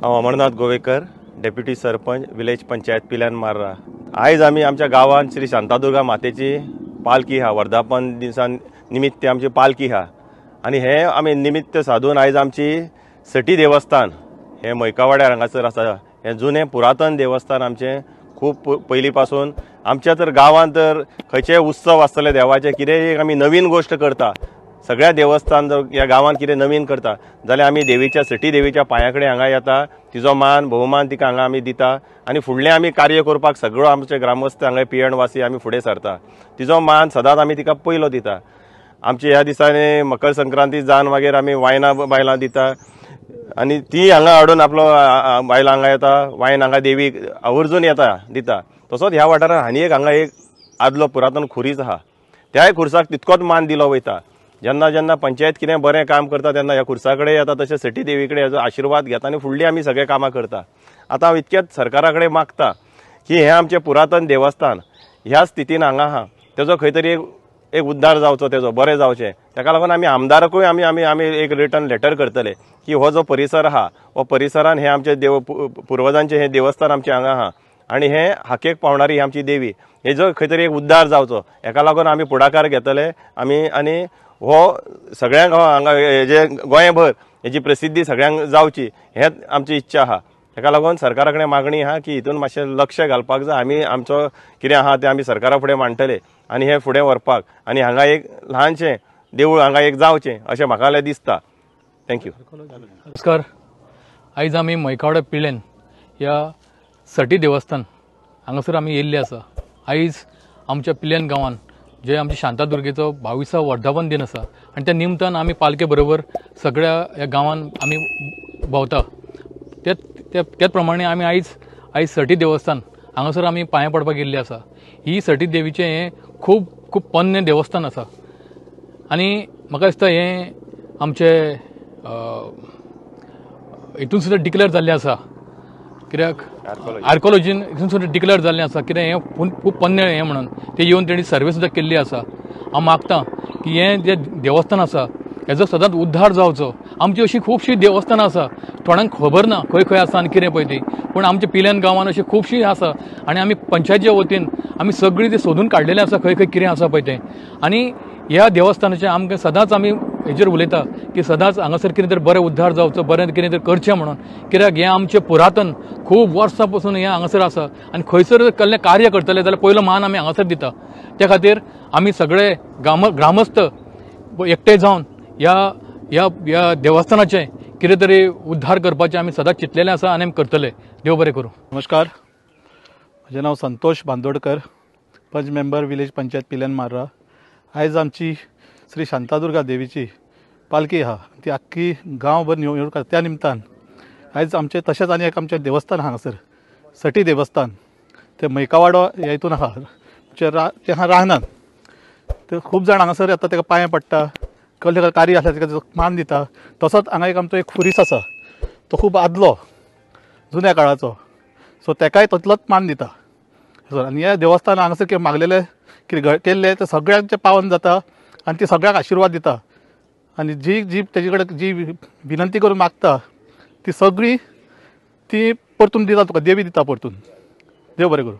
हांव Amarnath Govekar, deputy sarpanch, village panchayat पिल्यान मार्रा. आयज आमी आमच्या गांवांत श्री शांतादुर्गा मातेची पालखी आहा, वर्धापन दिसान निमित्त आमची पालखी आहा आनी हें आमी निमित्त साधून आयज आमची सटी देवस्थान हें मैकावाड्यार हांगासर आसा. हें जुनें पुरातन देवस्थान आमचें खूब पयलीं पासून आमच्या तर गांवांत तर खंयचेय उत्सव आसतले देवाचे कितेंय एक आमी नवीन गोश्ट करता, सगळ्या देवस्थान जर ह्या गांवांत कितें नवीन करता जाल्यार आमी देवीच्या सटी देवीच्या पांया कडेन हांगा येता, तिजो मान भोवमान तिका हांगा आमी दिता आनी फुडलें आमी कार्य करपाक सगळो आमचे ग्रामस्थ हांगा पियणवासी आमी फुडें सरता. तिजो मान सदांच आमी तिका पयलो दिता. आमचे ह्या दिसांनी मकर संक्रांती जावन मागीर आमी वायनां बायलां दिता आनी ती हांगा हाडून आपलो बायलां हांगा येता, वायन हांगा देवीक आवर्जून येता दिता. तसोच ह्या वाठारांत आनी एक हांगा एक आदलो पुरातन खुरीस आहा, त्याय खुर्साक तितकोच मान दिलो वयता. जेन्ना जेन्ना पंचायत कितें बरें काम करता तेन्ना ह्या खुर्सा कडेन येता, तशें सटी देवी कडेन हेजो आशिर्वाद घेता आनी फुडलीं आमी सगळें कामां करता. आतां हांव इतकेंच सरकारा कडेन मागता की हें आमचें पुरातन देवस्थान ह्या स्थितीन हांगा आहा, तेजो खंय तरी एक उद्धार जावचो, तेजो बरें जावचें. ताका लागून आमी आमदाराकूय आमी आमी आमी एक रिटर्न लेटर करतले की हो जो परिसर आहा हो परिसरान हें आमचें देव पुर्वजांचें हें देवस्थान आमचें हांगा आहा आनी हें हाकेक पावणारी ही आमची देवी, हेजो खंय तरी एक उद्धार जावचो हेका लागून आमी फुडाकार घेतले आमी. आनी हो सगळ्यांक हांगा हेजे गोंयभर हेजी प्रसिद्धी सगळ्यांक जावची हें आमची इच्छा आहा. ताका लागून सरकारा कडेन मागणी आहा की हितून मातशें लक्ष घालपाक जाय. आमी आमचो कितें आहा तें आमी सरकारा फुडें मांडटले आनी हें फुडें व्हरपाक आनी हांगा एक ल्हानशें देवूळ हांगा एक जावचें अशें म्हाका जाल्यार दिसता. Thank you. नमस्कार. आयज आमी मैकावाडा पिळेन ह्या सटी देवस्थान हांगासर आमी येयल्ले आसा. आयज आमच्या पिळेन गांवान जे आमच्या शांतादुर्गेचो 22वो वर्धापन दिन आसा आनी त्या निमतान आमी पालखे बरोबर सगळ्या ह्या गांवान आमी भोंवता. त्याच प्रमाणे आमी आयज आयज सटी देवस्थान हांगासर आमी पांयां पडपाक गेल्ले आसा. ही सटी देवीचें हें खूब खूब पोन्नें देवस्थान आसा आनी म्हाका दिसता हें आमचें हितून सुद्दां डिक्लेर जाल्लें आसा, कित्याक आर्कोलॉजीन हितून सुद्दां डिक्लेर जाल्लें आसा कित्याक हें खूब पोन्नें हें म्हणून ते येवन तेणी सर्वे सुद्दां केल्ली आसा. हांव मागता की हें जें देवस्थान आसा हेजो सदांच उद्धार जावचो. आमची अशी खुबशीं देवस्थानां आसा, थोड्यांक खबर ना खंय खंय आसा आनी कितें पळय ती, पूण आमच्या पिल्यान गांवान अशी खुबशीं आसा आनी आमी पंचायतीच्या वतीन आमी सगळीं ती सोदून काडलेलें आसा खंय खंय कितें आसा पळय तें. आनी ह्या देवस्थानाचें आमकां सदांच आमी हेजेर उलयता की सदांच हांगासर कितें तरी बरें उद्धार जावचो, बरें कितें तरी करचें म्हणून, कित्याक हें आमचें पुरातन खूब वर्सां पसून हें हांगासर आसा आनी खंयसर कसलें कार्य करतले जाल्यार पयलो मान आमी हांगासर दिता. त्या खातीर आमी सगळे ग्रामस्थ एकटे जावन ह्या ह्या ह्या देवस्थानाचें कितें तरी उद्धार करपाचें आमी सदांच चिंतलेलें आसा आनी आमी करतले. देव बरें करूं. नमस्कार, म्हजें नांव संतोष बांदोडकर, पंच मेंबर विलेज पंचायत पिल्यान मार्रा. आयज आमची श्री शांतादुर्गा देवीची पालखी आहा, ती आख्खी गांवभर निवडून त्या निमतान आयज आमचें तशेंच आनी एक आमचें देवस्थान हांगासर सटी देवस्थान तें मैकावाडो ह्या हितून आहा, तें आहा रानान. ते खूब जाण हांगासर येता, तेका पांये पडटा, कसलें कार्य आसल्यार तेका मान दिता. तसोच हांगा एक आमचो एक खुरीस आसा, तो खूब आदलो जुन्या काळाचो, सो तेकाय तितलोच मान दिता. आनी ह्या देवस्थान हांगासर कितें मागलेलें कितें केल्लें तें सगळ्यांचें पावन जाता आनी ती सगळ्यांक आशिर्वाद दिता आनी जी जी तेजे कडेन जी विनंती करून मागता ती सगळी ती परतून दिता तुका, देवी दिता परतून. देव बरें करूं.